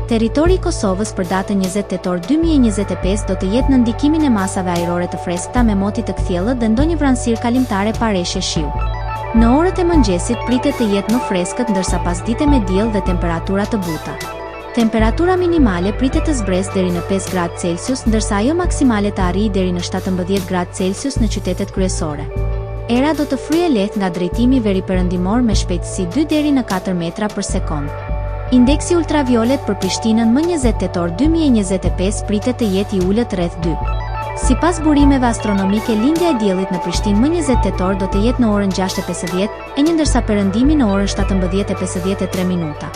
Territori i Kosovës për datën 20 tetor 2025 do të jetë nën ndikimin e masave ajrore të freskëta me moti të kthjellët dhe ndonjë vranësirë kalimtare pa reshje shiu. Në orët e mëngjesit pritet të jetë më freskët ndërsa pasdite me diell dhe temperatura të buta. Temperatura minimale pritet të zbresë deri në 5 gradë Celsius ndërsa ajo maksimale të arrijë deri në 17 gradë Celsius në qytetet kryesore. Era do të fryjë lehtë nga drejtimi veriperëndimor me shpejtësi 2 deri në 4 metra për sekondë. Indeksi ultraviolet për Prishtinën më 20 tetor 2025 pritet të jetë i ulët rreth 2. Sipas burimeve astronomike lindja e diellit në Prishtinë më 20 tetor do të jetë në orën 6:51 ndërsa perëndimi në orën 17:53 minuta.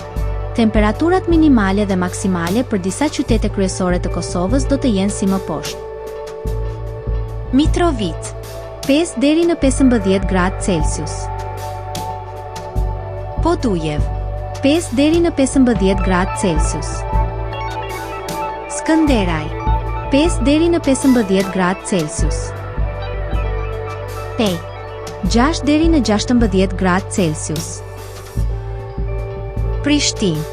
Temperaturat minimale dhe maksimale për disa qytete kryesore të Kosovës do të jenë si më poshtë. Mitrovicë, 5 deri në 15 gradë Celsius. Podujevë, 5 deri në 15 gradë Celsius. Skënderaj, 5 deri në 15 gradë Celsius. Pejë, 6 deri në 16 gradë Celsius. Prishtinë,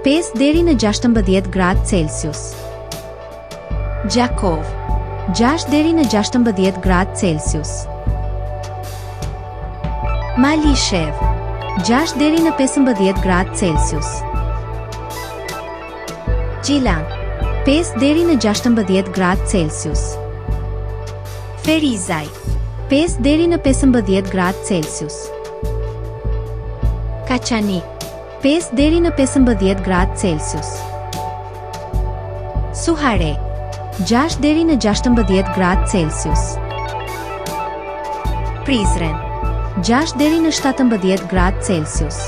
5 deri në 16 gradë Celsius. Gjakovë, 6 deri në 16 gradë Celsius. Malishevë, 6 deri në 15 gradë Celsius. Gjilan, 5 deri në 16 gradë Celsius. Ferizaj, 5 deri në 15 gradë Celsius. Kaçanik, 5 deri në 15 gradë Celsius. Suharekë, 6 deri në 16 gradë Celsius. Prizren, 6 deri në 17 gradë Celsius.